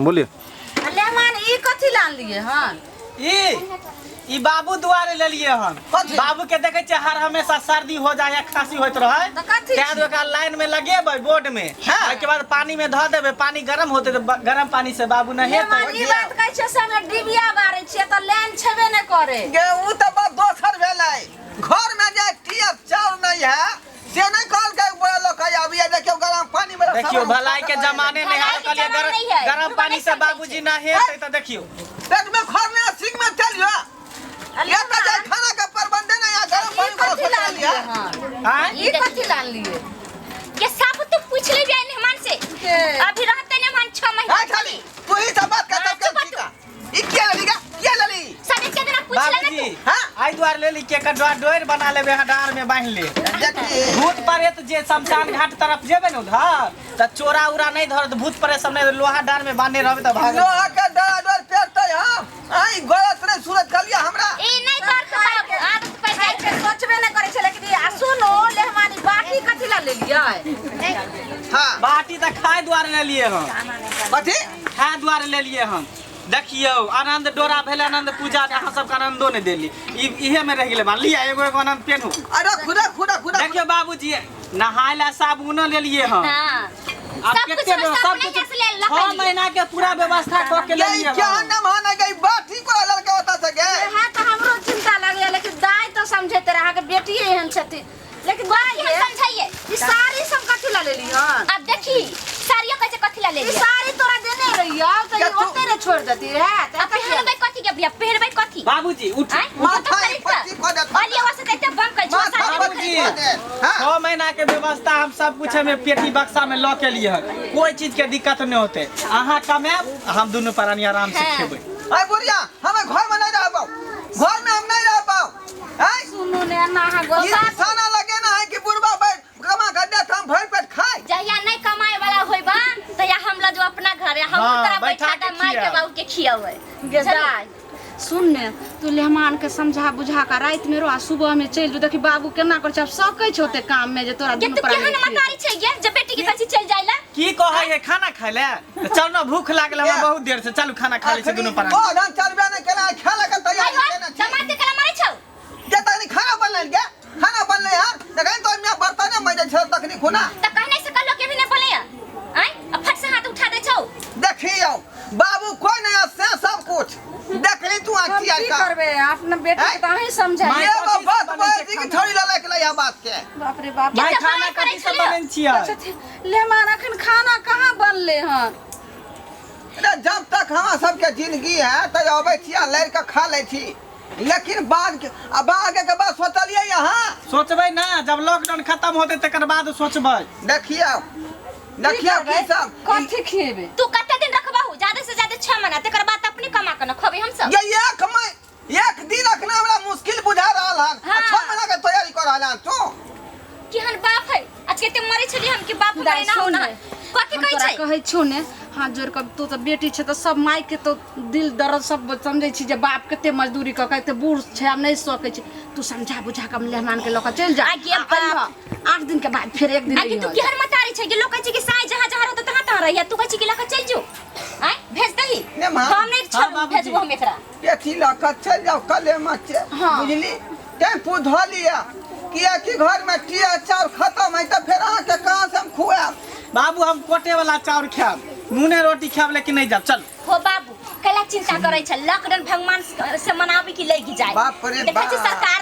बोलिए। लेमान ई कथी लानलिए हन? ई ई बाबू दुआरे लेलिए हन। कथी? बाबू के देखे छियै हर हमेशा सर्दी हो जाए या खांसी होइत रहे, तऽ कथी तैं छी? ओकरा लाइन में लगेबै बोर्ड में। हाँ। ओहिके बाद पानी में धऽ देबै, पानी गरम होते तऽ गरम पानी से बाबू नहेतै। लेमान ई बात कहै छियै से हमे डिबिया बारै छियै तऽ लाइन छेबे नहि करे। गे उ तऽ बात दोसर भेलै। घर में जे टियर चाउर नहीं है से नहीं कहलकै बड़ा लोग कहे अभी ये देखियो गरम पानी में देखियो भलाई के जमाने नहीं है। भलाई के कहलिए जमाना नहीं है। गरम बुढ़बा पानी नहीं से समझै बाबूजी छै। नहेतै तऽ देखियो पेट में खर में सिंग में तेल है। ये तो जाए खाना का प्रबंध नहीं है, गरम ई पानी वाला कथी सोच लानलिए लिया। हन? आँय? ई कथी लानलिए? ये सब तू पूछ ले बिया मेहमान से। के? अभी रहते मेहमान 6 महीना। हां खाली तू ही सब बात कर हाँ, तब चुप ठीक है। ई किया लली का किया लली? सब एक दिन पूछ ले ना बाबूजी तू। हाँ? आई दुआर ले ली के डोर डोर बना लेबे, यहाँ डाँड़ में बान्हि ले। देखी भूत प्रेत जे शमशान घाट तरफ जेबे ने उधर तऽ चोरा उरा नहीं धरत, भूत प्रेत सब नहीं, लोहा डाँड़ में बांधने रहबे तऽ भागत। लोहा के डरा डर पेरते हम आई गलत नहीं सूरत कहलिए हमरा। ई नहीं कर तो बाबू आदत पड़ खाइ जाय के सोचबे नहि करै छै लेकिन ई आ सुनो लेहमानी बाटी कथी ला लेलियै? हां बाटी तऽ खाय दुआरे लेलिए हन। कथी? खाय दुआरे लेलिए हन। देखियौ आनंद डोरा भेल आनंद पूजा के अहाँ सबके आनंदो नहीं देली, ई इहे में रह गेलै। मान लिया एगो एगो आनंद पेनहू। अरे खुदा खुदा खुदा। देखियौ बाबूजी नहाय ला साबुनो लेलिए हन। हां। अब सब कुछ कते सब सब नहीं कुछ से ले 6 लखलिए। महीना के पूरा व्यवस्था कऽ के ये लेलिए क्या हन। नाम है ना गई बाटी को लड़का होता सके। हां तऽ हमरो चिंता लगैया लेकिन दाइ तऽ समझैते रहे, अहाँके बेटिए एहन छथिन। लेकिन दाइ कथी हम समझाइए? ई साड़ी सब कथी ला लेली हन? अब देखी साड़ियो कैसे कथी ला ई लेली? साड़ी तोरा देने रहियो तऽ ई तू- ओते रे छोड़ देती रहे। तऽ अब पहनबै कथी के भैया, पहनबै कथी? बाबूजी उठ। आँय? माथा तो खरीद पट्टी कऽ। कऽ देत। अलिया वैसे तऽ एते बम करै छौ, माथा साड़ी पट्टी बाबूजी। कऽ देत। हां 6 महीना के व्यवस्था हम सब कुछ हमें पेटी बक्सा में लऽ के लिए हन, कोई चीज के दिक्कत नहीं होते। अहाँ कमाएब हम दुनू प्राणी आराम से हाँ। खेबै। अरे बुढ़िया हमें घर में नहीं रह पाओ, घर में हम नहीं रह पाओ। हैं? सुनू ने एना अहाँ ई गोसा निशाना लगे ना है कि बुढ़वा बैठ कमा के देत हम भर पेट खाए। जहिया नहीं कमाए वाला होइबा तहिया हम लजो अपना घर हम हाँ, तोरा बैठा बैठा के के माय के खियाब। बाबू के खियाबै। गे दाइ सुन ने तू लेहमान के समझा बुझा के राति में रो आ सुबह में चलि जो। देखी बाबू केना करै छै, आब सकै छै ओते काम में जे तोरा गे दुनू तू प्राणी केहन खिएतौ। मतारी छै गे जे बेटी के कहै छी चलि जाइ ला? की कहै है खाना खाय ले? तऽ चल न भूख लागल हमरा ये। बहुत देर से, चलू खाना खा लै छी दुनू प्राणी। ओ धान चलबे नहीं केना खेला के तैयारी आइ हो, केना छी। दमाद के केना मारै छौ? जे तखनी खाना बनलै गे, खाना बनलै यार देखैन तो मैं बर्तने मजै छल तखनी खुना। तऽ कहने से कहलो के भी नहीं बोलैया। आँय? आ फट से हाथ उठा दै छौ। देखियौ बाबू कोई नहीं से सब कुछ देखली तू हम आखी की का करबै अपना बेटी के तऽ अहीं समझाइ। माय एगो कथी बात से बनै बोलै छै छी कि खाना? थोड़ी ललक लै आ बात के। बाप रे बाप। माय के खाना बनै कथी से छलियै? बनै छियै? लेहमान अखन खाना कहाँ बनले हन? अरे जब तक हमरा सबके जिंदगी है तो अबै छी आ लड़ि के खा लै छी, लेकिन बाद के आ बाद के बाद सोचलियै यहाँ सोचबै ना जब लॉकडाउन खत्म होतै तकर बाद सोचबै। देखियौ देखियौ की सब कथी खिएबै? तू कते दिन रखबहु? ज्यादा से ज्यादा 6 महीना, तकर बाद तऽ अपने कमा के न खबै हम सब। ये एक महीना एक दिन अखना हमरा मुश्किल बुझा रहल हन। हाँ। 6 महीना के तैयारी कर रहल हन तू। केहन बाप है आज कते मरै छलियै हम कि बाप हमर दाइ एना सुन होना ने। कथी हम कहै तोरा छै? कहै छियौ ने हाथ जोड़ कऽ, तू तऽ बेटी छै तऽ सब माय के तो दिल दर्द सब समझै छी जे बाप कते मजदूरी कऽ के एते बूढ़ छै आब नहि सकै छै। तू समझा बुझा कऽ मेहमान के लऽ कऽ चलि जा। आगे आ बाप। अइहऽ, 8 दिन के बाद फेर एक दिन आगे तू अइहऽ। केहन मतारी छै कि लोक कहै छै कि साँय जहाँ जहाँ रहतौ तहाँ तहाँ रहिया, तू कहै छै कि लऽ कऽ चलि जो। आँय भेज दही। ने माँ। हम नहि हाँ, छोड़ब, बाबूजी। भेजबो हम एकरा। बेटी लऽ कऽ चलि जाउ कले मचे। हाँ। बुझली टेम्पू धऽ लिअ किएकि घर में टिया चाउर खत्म है तऽ फेर अहाँके कहाँ से हम खुआएब? बाबू हम कोटे वाला चाउर खायब, नूने रोटी खायब, लेकिन नहीं जाब। चल हो बाबू कैला चिंता करै छै? लॉकडाउन भगवान से मनाबी कि लागि जाए। बाप रे देखै छी बाप। सरकार